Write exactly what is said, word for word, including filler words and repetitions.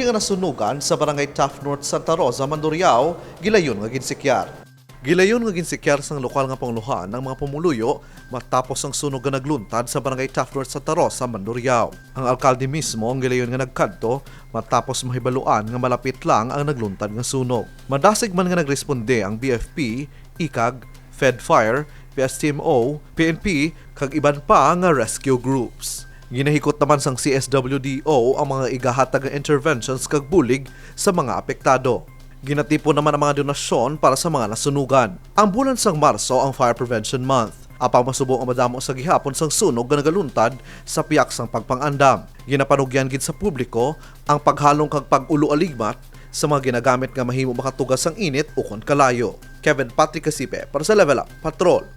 nga nasunugan sa Barangay Taft North, Santa Rosa, Mandurriao, gilayon nga ginsikyar. Gilayon nga ginsikyar sang lokal nga pangulohan ang mga pumuluyo matapos ang sunog nga nagluntad sa Barangay Taft North, Santa Rosa, Mandurriao. Ang alkalde mismo ang gilayon nga nagkadto matapos mahibaluan nga malapit lang ang nagluntad nga sunog. Madasig man nga nagresponde ang B F P, ikag, Fed Fire, P S T M O, P N P, kag iban pa nga rescue groups. Ginahikot naman sang C S W D O ang mga igahatag nga interventions kag bulig sa mga apektado. Ginatipon naman ang mga donasyon para sa mga nasunugan. Ang bulan sang Marso ang Fire Prevention Month, apang masubo nga madamo sa gihapon sang sunog nga nagaluntad sa pihak sang pagpang-andam. Ginapanugyan gid sa publiko ang paghalong kag pag-ulo-aligmat sa mga ginagamit nga mahimo makatuga sang init ukon kalayo. Kevin Patrick Casipe para sa Level Up Patrol.